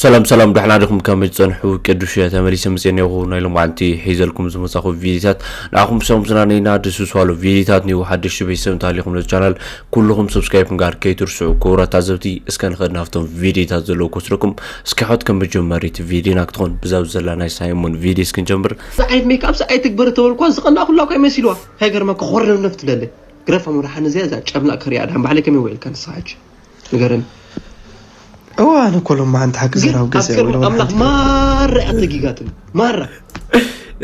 ሰላም ሰላም፣ ደሕና ዲኹም? ከመይ ትጸንሑ? ቅዱሽ እየ፣ ተመሊሰ መጽየ እኒአኹ። ናይ ሎማዓንቲ ሒዘልኩም ዝመጻኹ ቪዲዮታት ንዓኹም ብሰሙዝና ነይና ድስስዋሉ ቪዲዮታት ኒው ሓደሽቲ ቤተሰብ እንተሃሊኹም ነዚ ቻናል ኩልኹም ሰብስክራይብ ምግባር ከይትርስዑ። ክቡራት ታዘብቲ፣ እስከ ንኸድ ናብቶም ቪዲዮታት ዘለዉ ክወስደኩም። እስኪ ሕት ከም መጀመሪት ቪዲዮና ክትኾን ብዛብ ዘላ ናይ ሳይሞን ቪዲዮ እስክንጀምር። እዚ ዓይነት ሜክኣፕ ኣይትግበር ተበልኳ፣ ዝቐናእኩላ እኳ ይመሲልዋ። ከይገርመካ፣ ክኾርነፍነፍ ትደሊ። ግረፋ መብርሃን እዚኣ፣ እዛ ጨምላቕ ከሪኣ ድሓን ባዕለይ ከመይ ውዒልካ ንስኻ ሕጂ? ንገረኒ። እዋ፣ ኣነ እኮ ሎማዓንቲ ሓቂ ግን ዘራዊ ኣብ ገዛ ቅድሚ የብለ ኣምላኽ ወላሓንቲ። ማራ እያ ተጊጋትኒ። ማራ።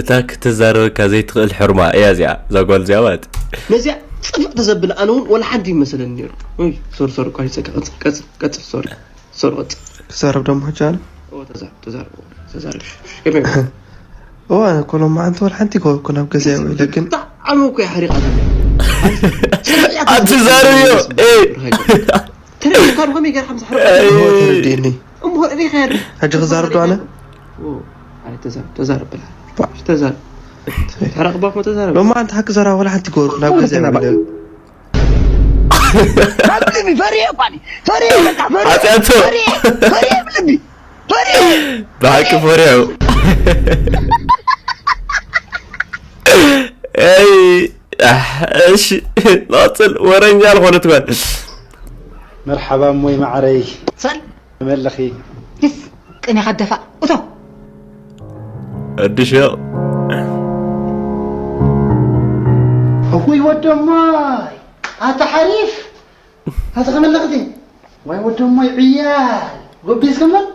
እታ ክትዛረበካ ዘይትኽእል ሕርማ እያ እዚኣ፣ እዛ ጓል እዚኣ ማለት። ነዚኣ ጽፍዕ ተዘብል ኣነ እውን ወላ ሓንቲ ይመሰለኒ ነይሩ። ኡይ፣ ሶሪ፣ ሶሪ፣ እኳ ይጸጋ፣ ቀጽል፣ ቀጽል፣ ቀጽል፣ ሶሪ። ሶሪ፣ ቀጽል። ክዛረብ ደሞ ሕጂ ኣነ? ኦ፣ ተዛረብ፣ ተዛረብ፣ ተዛረብ። እሺ፣ እሺ፣ ከመይ? እዋ፣ ኣነ እኮ ሎማዓንቲ ወላ ሓንቲ ይገበርኩ ናብ ገዛ የብለ ግን። ብጣዕሚ እኮ እያ ሓሪቓ ዘላ። ጽፍዕ እያ ኣትዛረብዮ፣ ተዘብል። ኤ። ተረዲእካ ዶ ከመይ ገይርካ ምስ ሓረቕካ? ኣይ። እሞ ተረዲእኒ። እሞ ሪኢኻ ዶ? ሕጂ ክዛረብ ዶ ኣነ? ኦ፣ ኣይ፣ ተዛረብ፣ ተዛረብ በላ። ባ- ተዛረብ። ተረኽባ እኮ ተዛረብ። ሎማዓንቲ ሓቂ ዘራ ወላ ሓንቲ ጎርኩ ናብ ገዛ ወላ ይብለ። ኣብ ልቢ ፈሪየ እኳ እኔ። ፈሪየ በቃ፣ ፈሪየ። ኣጽያቶ። ፈሪየ፣ ፈሪየ ብልቢ። ፈሪየ። ብሓቂ ፈሪሑ። ኣይ፣ ኣሕ፣ እሺ፣ ንቐጽል። ወረኛ ዝኾነት ጓል። መርሓባ እሞይ ማዓረይ። ሰል መለኺ። ዲስ ቅኔኻ ደፋእ። እቶ። ኣዲሾ። እውይ ወደማይ፣ ኣታ ሓሪፍ፣ ኣታ ከመለኽቲ። ዋይ ወደማይ ዕያል። ጎቢዝ ከመን፣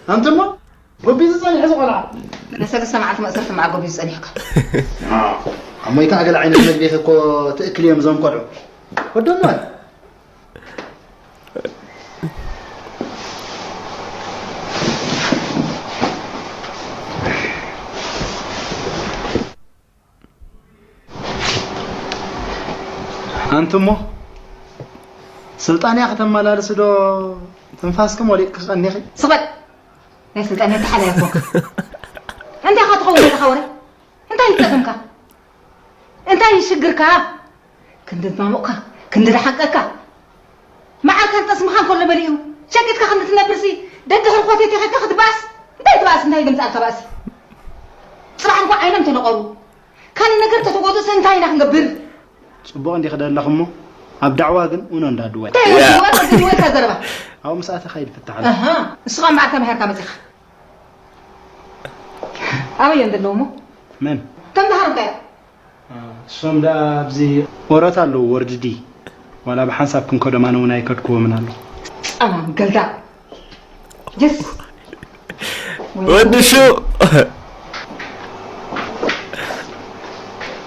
ኣንተሞ፣ ጎቢዝ ጸኒሑ ዝቖልዓ። ንሰለስተ መዓልቲ መእሰርቲ መዓ ጎቢዝ ጸኒሕካ። ኣሞይ ከዓ ገለ ዓይነት መግቢ እኮ ትእክል እዮም እዞም ቆልዑ። ወደማይ። ኣንትሞ ስልጣንያ ከተመላልስ ዶ ትንፋስኪ ሞሊቕኪ ቀኒኺ? ስቕ በል። ናይ ስልጣንያ ተሓላይ ኣይኮንካ። እንታይ ኢኻ ትኸውን ዘለኻ ወረ? እንታይ ይጠቕምካ? እንታይ ይሽግርካ? ክንዲ ዝማሙቕካ፣ ክንዲ ዝሓቀካ። መዓርካን ጠስምኻን ከሎ መሊኡ። ሸቂጥካ ክንዲ ትነብርሲ፣ ደድሕሪ ኮቴቴ ኬድካ ክትበኣስ? እንታይ ትበኣስ? እንታይ ገምጻልካ ባእሲ? ጽባሕ እንኳ ዓይኖም ተነቐሩ። ካልእ ነገር ተተጎዱስ እንታይ ኢና ክንገብር? ጽቡቕ እንዲኺ ደለኽሞ፣ ኣብ ዳዕዋ ግን ኡኖ እንዳድዋይ። እንታይ ያ። ወዲ ወዲ ወዲ ወዲ ዘረባ? ኣብኡ ምስ ኣተኻ ይድፍታሕ ኣሎ። ኣሃ፣ ንስኻ እምበኣር ተማሂርካ መጺኻ። ኣበይ እዮም ዘለዉ እሞ? መን? እቶም ዝሃረምካዮም? እሶም ደኣ ኣብዚ ወረት ኣለዉ፣ ወርድ ዲ። ዋላ ብሓንሳብ ክንከዶም ኣነ እውን ኣይከድክዎምን ኣለኹ። ጸማም ገልዳ። የስ። ወዲ ሹ።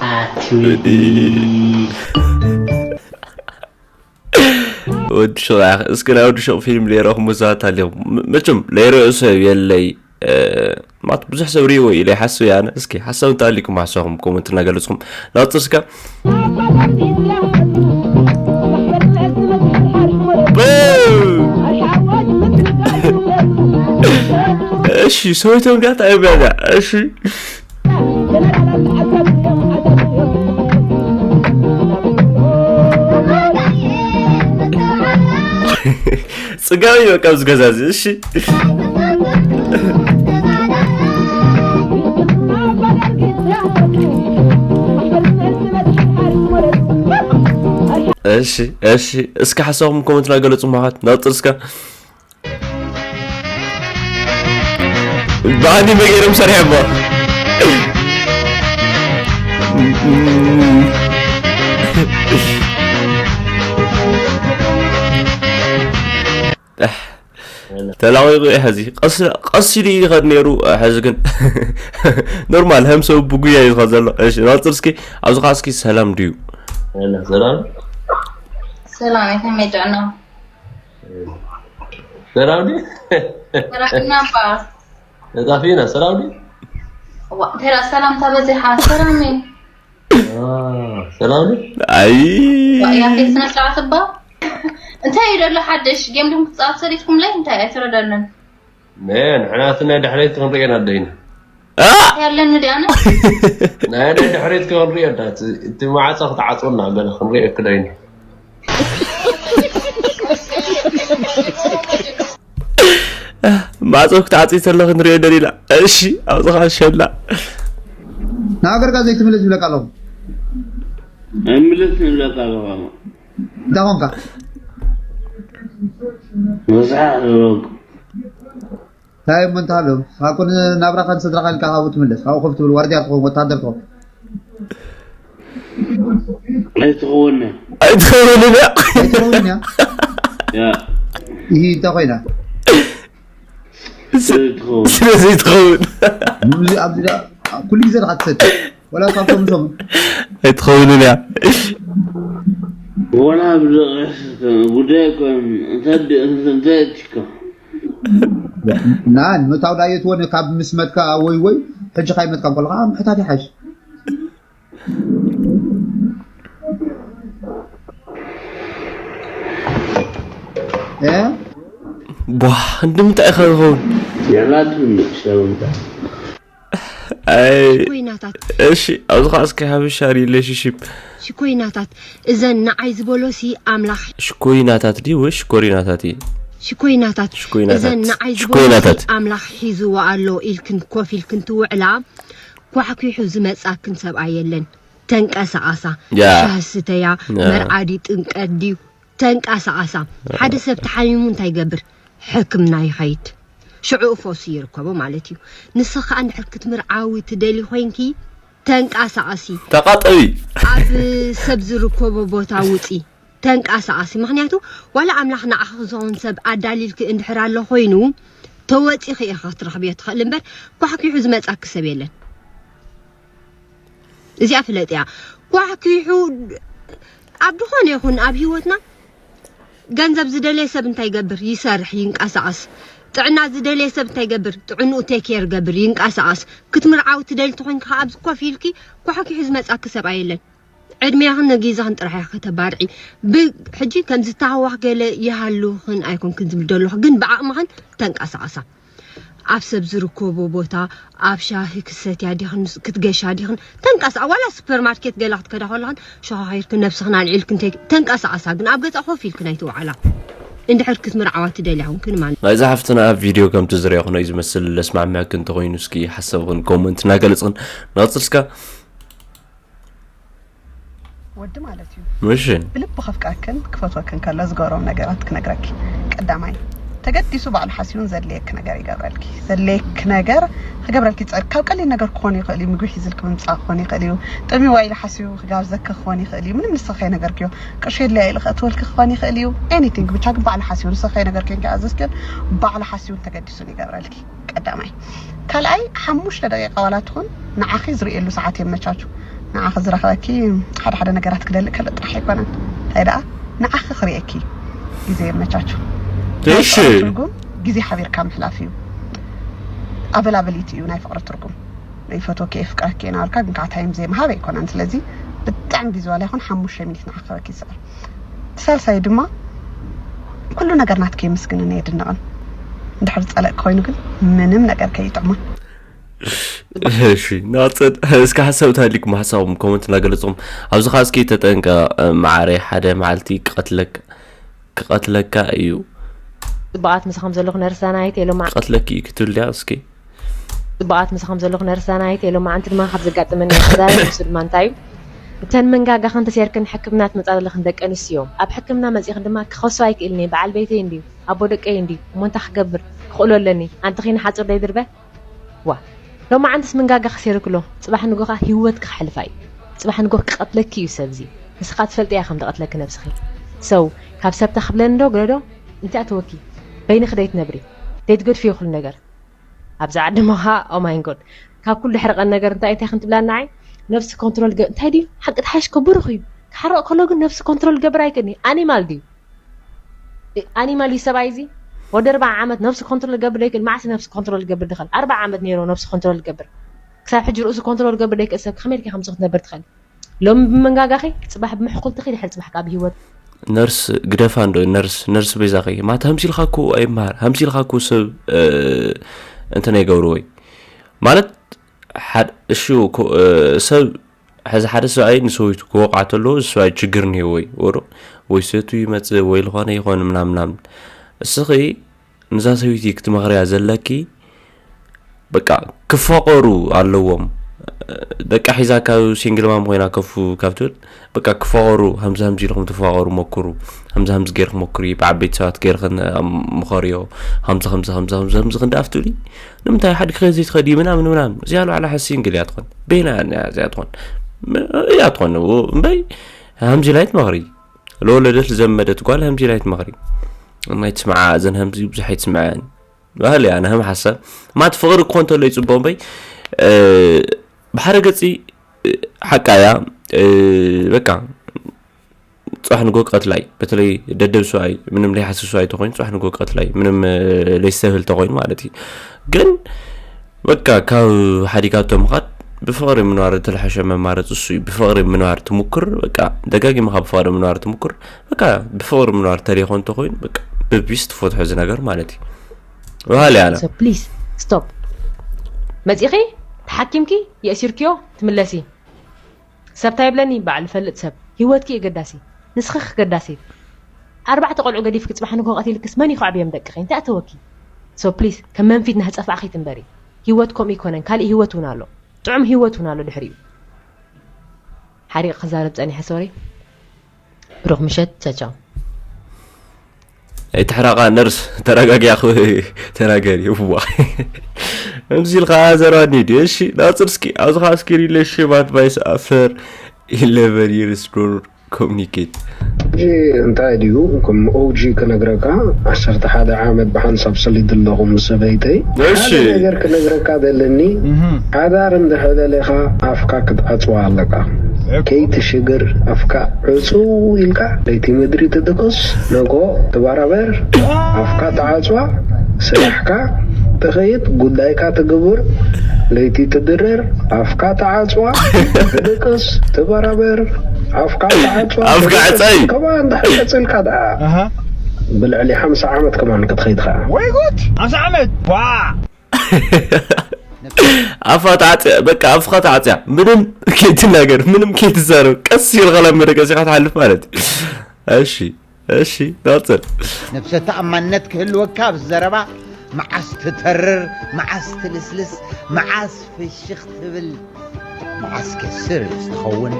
ኣቲ ወዲ። ወዲ ሹቕ፣ እስኪ ናይ ወዲ ሹቕ ፊልም ለይረኹም ብዙሃት ኣለኹም። ም-፣ መቸም ለይረኡ ሰብ የለይ። እ፣ ማለት ብዙሕ ሰብ ርእይዎ እዩ ኢለ ይሓስብ እየ ኣነ። እስኪ ሓሳብ እንተሃልዩኩም ሓሳብኩም ኮመንት እናገለጽኩም ናጽር እስከ። እሺ፣ ሰውየው እንዲያ ታየው ቢያዳ። እሺ። ጽጋብ እዩ በቃ ኣብዚ ገዛ እዚ። እሺ። እሺ፣ እሺ። እስከ ሓሳብኩም ኮመንት እናገለጹ ማኻት ናጽር እስከ። ብኣኒ መገይሮም ሰሪሖሞ። ተላቒቑ እዩ ሕዚ። ቀስ-፣ ቀስ ኢሉ እዩ ይኸድ ነይሩ። ሕዚ ግን ኖርማል፣ ከም ሰብ ብጉያ እዩ ዝኸድ ዘሎ። እሺ፣ ናጽር እስኪ፣ ኣብዚ ኸዓ እስኪ ሰላም ድዩ? ሰላም። ሰላም፣ ከመይ ጥዕና? ሰላም ድዩ? ሰላም ኢና እባ። ተጣፊእና፣ ሰላም ድዩ? እዋ፣ እንተ ደኣ ሰላምታ በዚሓ፣ ሰላም እዩ። አ፣ ሰላም ድዩ? ኣይ። እዋ፣ ያፌት ስነ ስርዓት እባ። እንታይ እዩ ደሎ ሓድሽ? ጌም ድም ክትጻወት ሰሊጥኩምለይ? እንታይ ኣይተረዳንን። ነ፣ ንሕና እቲ ናይ ድሕሬት ክንርእየና ደይና። አ! ያለን ድያነ? ናይ፣ ናይ ድሕሬት ክንርእዮ ዳ፣ እቲ፣ እቲ ማዕጾ ክትዓጽወና ገለ ክንርእዮ ክደይና። ማዕጾ ክትዓጽይ ተለኺ ንሪኦ ደሊና። እሺ፣ ኣብዚ ኸዓ ሸላ። ናብ ሃገርካ ዘይትምለስ ይብለካ ኣለኹ። ኣይምለስን ይብለካ ኣለኹ። እንታይ ኾንካ? መስሓቕ ዝበልኩ። እንታይ እሞ እንተሃልዮም? ካብኡ ናብራኻን ስድራኻን ኢልካ ካብኡ ትምለስ። ካብኡ ኮፍ ትብል ዋርድያ ትኸውን፣ ወታደር ትኸውን። ኣይትኸውን እያ። ኣይትኸውን እያ። ኣይትኸውን እያ። ያ ይህ እንታይ ኮይና? ስለ ትኸውን። ስለዚ ትኸውን። ኣብዚ ኣብዚ ኩሉ ግዜ ዲኻ ትሰቲ? ወላ ካብቶም ዞም ኣይትኸውንን እያ። ወላ ብደቂስ ጉዳይ ኮን እንታይ እንታይ ትካ ና ንምታው ዳየት ወን ካብ ምስ መትካ ወይ ወይ ሕጂ ካይ መትካ ከለኻ ምሕታት ይሓሽ። እ ቧ እንድምንታይ ኢኻ ዝኸውን? የላትን ሸውንታ ኣይ ሽኮይናታት እሺ ኣብዚ ኸዓ እስኪ ሓበሻ ሪሌሽንሽፕ ሽኮይናታት እዘን ንዓይ ዝበሎሲ ኣምላኽ ሽኮይናታት ድዩ ወይ ሽኮሪናታት እዩ? ሽኮይናታት ሽኮይናታት። እዘን ንዓይ ሽኮይናታት። ዝበሎሲ ኣምላኽ ሒዝዎ ኣሎ ኢልክን ኮፍ ኢልክን ትውዕላ ኳሕኲሑ ዝመጻክን ሰብኣይ የለን። ተንቀሳቐሳ ያ። ሻሂ ስተያ ያ። መርዓዲ ጥምቀት ድዩ ተንቀሳቐሳ። ሓደ ሰብ ተሓሚሙ እንታይ ይገብር? ሕክምና ይኸይድ። ሽዑ ፈውሲ ይርከቦ ማለት እዩ። ንስኻ ከኣ እንድሕር ክትምርዓዊ ትደሊ ኮይንኪ ተንቀሳቐሲ። ተቓጠቢ። ኣብ ሰብ ዝርከቦ ቦታ ውፂ። ተንቀሳቐሲ። ምኽንያቱ ዋላ ኣምላኽ ንዓኺ ዝኸውን ሰብ ኣዳሊልኪ እንድሕር ኣሎ ኮይኑ ተወፂኺ ኢኻ ክትረኽብዮ ትኽእል እምበር ኳሕኲሑ ዝመፃኪ ሰብ የለን። እዚኣ ፍለጥያ። ኳሕኲሑ ኣብ ዝኾነ ይኹን ኣብ ህይወትና ገንዘብ ዝደለየ ሰብ እንታይ ይገብር? ይሰርሕ፣ ይንቀሳቐስ። ጥዕና ዝደለየ ሰብ እንታይ ይገብር? ጥዕንኡ ቴኬር ይገብር፣ ይንቀሳቐስ። ክትምርዓዊ ትደሊ ተኾይንኪ ከኣ ኣብዚ ኮፍ ኢልኪ ኳሕኲሑ ዝመጻኪ ሰብኣይ የለን። ዕድሜኽን ነጊዛኽን ጥራሕ ኢኻ ከተባርዒ። ብ- ሕጂ ከም ዝተሃዋኽ ገለ ይሃሉኽን ኣይኮንክን ዝብል ዘለኹ ግን ብዓቕምኽን ተንቀሳቐሳ። ኣብ ሰብ ዝርከቦ ቦታ ኣብ ሻሂ ክሰትያ ዲኽን ክትገሻ ዲኽን ተንቀሳቐሳ። ዋላ ሱፐርማርኬት ገላ ክትከዳ ከለኽን ሸኻኺርክን ነብስኽን ኣልዒልክን ተይ- ተንቀሳቐሳ። ግን ኣብ ገዛ ኮፍ ኢልክን ኣይትውዓላ። እንድሕር ክትምርዓዋ ትደልያ ኹንክን ማለት ናይዛ ሓፍትና ቪድዮ ከምቲ ዝረኣኹ እዩ ዝመስል። ለስማዕምዕክን እንተኾይኑ እስኪ ሓሳብኽን ኮመንት እናገለጽኽን ንቐጽል እስካ። ወዲ ማለት እዩ ምሽ ብልቢ ከፍቅረክን ክፈትወክን ከሎ ዝገብሮም ነገራት ክነግረኪ። ቀዳማይ ተገዲሱ ባዕሉ ሓሲቡን ዘድልየኪ ነገር ይገብረልኪ። ዘድልየኪ ነገር ክገብረልኪ ይጸር ካብ ቀሊል ነገር ክኾን ይኽእል እዩ። ምግቢ ሒዝልኪ ምምጻእ ክኾን ይኽእል እዩ። ጥሚ ዋይሉ ሓሲቡ ክጋብዘኪ ክኾን ይኽእል እዩ። ምንም ንስኺ ከይነገርክዮ ቅርሺ የድልያ ኢሉ ከእትወልኪ ክኾን ይኽእል እዩ። ኤኒቲንግ ብቻ ግን ባዕሉ ሓሲቡ ንስኺ ከይነገርክዮ እንከኣ ኣዘዝክዮን ባዕሉ ሓሲቡን ተገዲሱን ይገብረልኪ። ቀዳማይ ካልኣይ ሓሙሽተ ደቂቃ ዋላ ትኹን ንዓኺ ዝርእየሉ ሰዓት የመቻቹ። ንዓኺ ዝረኽበኪ ሓደ ሓደ ነገራት ክደልእ ከሎ ጥራሕ ኣይኮነን። እንታይ ደኣ ንዓኺ ክርእየኪ ግዜ የመቻቹ። ናይ እሺ። ፍቕሪ ትርጉም ግዜ ሓቢርካ ምሕላፍ እዩ። ኣቨላብሊቲ እዩ ናይ ፍቕሪ ትርጉም። ይፈትወኪ የፍቅረኪ እናበልካ ግን ከዓ ታይም ዘይምሃብ ኣይኮነን። ስለዚ ብጣዕሚ ቢዚ ዋላ ይኹን ሓሙሽተ ሚኒት ንዓኺ ክበኪ ይስዕር። ሳልሳይ ድማ ኩሉ ነገር ናትኪ የመስግንን የድንቕን። እንድሕር ዝጸለእኪ ኮይኑ ግን ምንም ነገር ከይጥዕማ። እሺ ናጽን እስኪ ሓሳብ ታሊኩም ሓሳብኩም ኮመንት እናገለጽኩም ኣብዚ ኸዓ እስኪ ተጠንቀ መዓረይ ሓደ መዓልቲ ክቐትለካ ክቐትለካ እዩ ጽቡቓት ምሳኹም ዘለኹ ነርስ ዳናይት የሎማ ክቐትለኪ እዩ ክትብል ድያ እስኪ ጽቡቓት ምሳኹም ዘለኹ ነርስ ዳናይት የሎማ ኣንቲ ድማ ካብ ዘጋጥመኒ ክዛረብ ንሱ ድማ እንታይ እዩ እተን መንጋጋኽን ተሰይርክን ሕክምና ትመጻ ዘለኽን ደቂ ኣንስትዮ ኣብ ሕክምና መጺኽን ድማ ክኸሶ ኣይክእልን እየ በዓል ቤተይ እንድዩ ኣቦ ደቀይ እንድዩ እሞ እንታይ ክገብር ክኽእሎ ኣለኒ ኣንቲ ኺኒ ሓጹር ደይ ድርበ ዋ ሎማዓንትስ መንጋጋ ከሲርክሎ ጽባሕ ንጎ ከኣ ህይወትኪ ክሕልፋ እዩ ጽባሕ ንጎ ክቐትለኪ እዩ ሰብዚ ንስኻ ትፈልጢ እያ ከም ደቐትለኪ ነብስኺ ሰው ካብ ሰብ ተኽብለኒ ዶ ግረዶ እንታይ ኣተወኪ በይንኺ ደይትነብሪ ደይትገድፍዮ ኩሉ ነገር ኣብዚ ዓዲ ሞ ከኣ ኦማይንጎድ ካብ ኩሉ ድሕሪ ቀን ነገር እንታይ እንታይ ክንትብላ ንዓይ ነብሲ ኮንትሮል ገ እንታይ ድዩ ሓቂ ትሓሽ ከብርኽ እዩ ክሓርቕ ከሎ ግን ነብሲ ኮንትሮል ገብር ኣይክእልኒ ኣኒማል ድዩ ኣኒማል እዩ ሰብኣይ እዚ ወዲ ኣርባዓ ዓመት ነብሱ ኮንትሮል ገብር ዘይክእል መዓስ ነብሱ ኮንትሮል ገብር ድኸል ኣርባዓ ዓመት ነይሩ ነብሱ ኮንትሮል ገብር ክሳብ ሕጂ ርእሱ ኮንትሮል ገብር ዘይክእል ሰብ ከመይ ኢልካ ከምዚ ክትነብር ትኸል ሎሚ ብመንጋጋኺ ፅባሕ ብምሕኩልትኺ ድሕሪ ፅባሕ ካብ ህይወት ነርስ ግደፋ እንዶ ነርስ ነርስ በይዛኺ ማለት ሃምሲልካ እኮ ኣይመሃር ሃምሲልካ እኮ ሰብ እንትን ኣይገብርዎ እዩ ማለት ሓደ እሺ እኮ፣ እ፣ ሰብ ሕዚ ሓደ ሰብኣይ ንሰበይቱ ክወቕዓ ተለዎ እዚ ሰብኣይ ችግር እኒሄዎ እዩ ወዶ ወይ ሰቱ ይመፅእ ወይ ዝኾነ ይኾን ምናምን ምናምን እስኺ ንዛ ሰበይቲ ክትመኽርያ ዘለኪ በቃ ክፋቐሩ ኣለዎም። ደቃ ሒዛ ካብ ሲንግል ማም ኮይና ከፉ ካብ ትብል በቃ ክፋቐሩ፣ ሃምዚ ሃምዚ ኢልኩም ትፋቐሩ ሞክሩ፣ ሃምዚ ሃምዚ ገይርክ ሞክሪ፣ ብዓበይቲ ሰባት ገይርክን ምኸርዮ፣ ሃምዚ ሃምዚ ሃምዚ ሃምዚ ሃምዚ ክንዲ ኣፍ ትብሊ ንምንታይ ሓድኪ ከዚ ትኸዲ ምናምን ምናምን እዚኣ ለባዕላ ሓ ሲንግል እያ ትኾን ቤና እያ እዚኣ ትኾን እያ ትኾን እምበይ ሃምዚ ላይ ትመኽሪ ለወለደት ዝዘመደት ጓል ሃምዚ ላይ ትመኽሪ ማይ ትስምዓ እዘን ሃምዚ ብዙሕ ኣይትስምዐን ባህል እያ ንሃም ሓሳብ ማት ፍቕሪ ክኾን ተሎ ይፅቡቕ እምበይ ብሓደ ገፂ ሓቃ እያ በቃ ፅባሕ ንጎ ቀትላይ በተለይ ደደብ ሰብኣይ ምንም ለይሓስብ ሰብኣይ ተኮይኑ ፅባሕ ንጎ ቀትላይ ምንም ለይሰብል ተኮይኑ ማለት እዩ ግን በቃ ካብ ሓዲጋቶ ምኻድ ብፍቕሪ ምንባር ዝተልሓሸ መማረፂ እሱ እዩ ብፍቕሪ ምንባር ትሙክር በቃ ደጋጊምኻ ብፍቕሪ ምንባር ትሙክር በቃ ብፍቕሪ ምንባር ተሌኮ እንተኮይኑ በቃ ብቢስ ትፈትሖ እዚ ነገር ማለት እዩ ባህል ያለ ፕሊዝ ስቶፕ መፂኺ ተሓኪምኪ የእሲርክዮ ትምለሲ ሰብ ታይ ይብለኒ በዓል ፈልጥ ሰብ ሂወትኪ የገዳሲ ንስኺ ክገዳሲ ኣርባዕተ ቆልዑ ገዲፍኪ ፅባሕ ንግሆ ቀቲልክስ መን ይኸዕብዮም ደቅኺ እንታይ ኣተወኪ so please ከም መንፊት ናህፀፋእኺ ትንበሪ ሂወት ከምኡ ይኮነን ካሊእ ሂወት እውን ኣሎ ጥዑም ሂወት እውን ኣሎ ድሕሪኡ ሓሪቕ ክዛረብ ፀኒሐ sorry ብሩኽ ምሸት ቻቻው ኣይትሕራቓ ነርስ ተረጋጊያ ተናገሪ እዋ ከምዚ ኢልካ ዘረባ ኒድ እሺ ናፅር እስኪ ኣብዚ ከዓ እስኪ relationship advice after eleven years don't communicate ሕጂ እንታይ ድዩ ከም ኦጂ ክነግረካ ዓሰርተ ሓደ ዓመት ብሓንሳብ ሰሊድ ኣለኹ ምስ ሰበይተይ እሺ ሓደ ነገር ክነግረካ ዘለኒ ሓዳር እንድሕር ደሊኻ ኣፍካ ክትዓፅዋ ኣለካ ከይትሽግር ኣፍካ ዕፁው ኢልካ ለይቲ ምድሪ ትድቅስ ነጎ ትበራበር ኣፍካ ትዓፅዋ ስራሕካ ትኸይድ ጉዳይካ ትግብር ለይቲ ትድረር ኣፍካ ትዓፅዋ ትድቅስ ትበራበር ኣፍካ ትዓፅዋ ኣፍካ ዕፀይ ከማን ድሕር ቀፅልካ ደኣ ብልዕሊ ሓምሳ ዓመት ከማን ክትኸይድ ከዓ ወይ ጉድ ሓምሳ ዓመት ዋ ኣፋ ተዓፅያ በቃ ኣፍካ ተዓፅያ ምንም ከይትናገር ምንም ከይትዛረብ ቀስ ኢልካ ናብ መደቀሲካ ትሓልፍ ማለት እዩ እሺ እሺ ቀፅል ነብሰ ተኣማንነት ክህልወካ ኣብዚ ዘረባ መዓስ ትተርር መዓስ ትልስልስ መዓስ ፍሽኽ ትብል መዓስ ከስር ትኸውን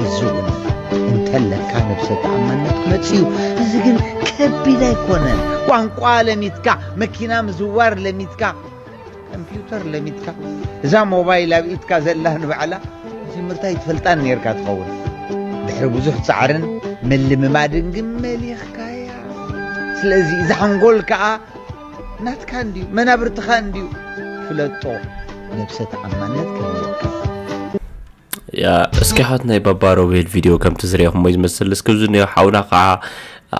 እዚ እውን እንተለካ ነብሰ ተኣማንነት ክመጽእ እዩ እዚ ግን ከቢድ ኣይኮነን ቋንቋ ለሚትካ መኪና ምዝዋር ለሚትካ ኮምፒውተር ለሚትካ እዛ ሞባይል ኣብ ኢድካ ዘላ ንባዕላ ትምህርታ ይትፈልጣን ነርካ ትኸውን ድሕሪ ብዙሕ ፃዕርን ምልምማድን ግን መሊኽካያ ስለዚ እዛ ሓንጎል ከዓ ናትካ እንድዩ መናብርትኻ እንድዩ ፍለጦ ነብሰ ተኣማነት ክህልወካ ያ እስኪ ሓት ናይ ባባ ሮቤል ቪድዮ ከም ትዝሪኹሞ ዝመስል እስኪ ብዙ ነዮ ሓውና ከዓ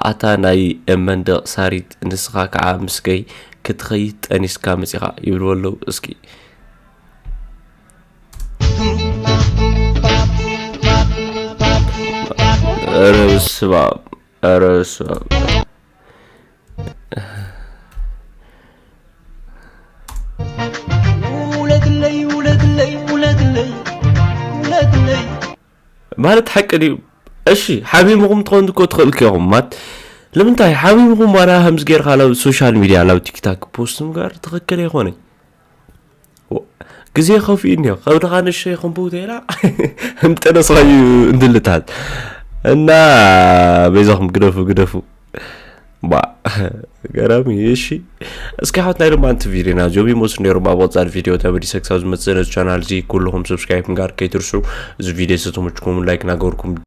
ኣታ ናይ መንደቕ ሳሪት ንስኻ ከዓ ምስገይ ክትኸይድ ጠኒስካ መፂኻ ይብልዎ ኣለዉ እስኪ ኧረ በስመ ኣብ ኧረ በስመ ኣብ ውለድለይ ውለድለይ ውለድለይ ውለድለይ ማለት ሓቂ ድዩ እሺ ሓሚምኹም ትኾን እኮ ትኽእል ኪኹም ማት ንምንታይ ሓሚምኹም ዋላ ከምዚ ጌርካ ላብ ሶሻል ሚድያ ላብ ቲክታክ ፖስት ምግባር ትኽክል ኣይኮነይ ግዜ ከፊኡ እኒኦ ከብድኻ ንእሽተይ ክንብው ተይላ ምጠነስኻዩ እንድልታት እና በይዛኹም ግደፉ ግደፉ ባ ገራሚ እሺ እስኪ ሓት ናይ ድማ ኣንቲ ቪዲዮና እዚኦም ይመስሉ ነይሮም ኣብ ቀፃል ቪዲዮ ተመሊሰ ክሳብ ዝመፅእ ነዚ ቻናል እዚ ኩልኹም ሰብስክራይብ ምግባር ከይትርሱ እዚ ቪዲዮ ዝተመችኩም ላይክ ናገርኩም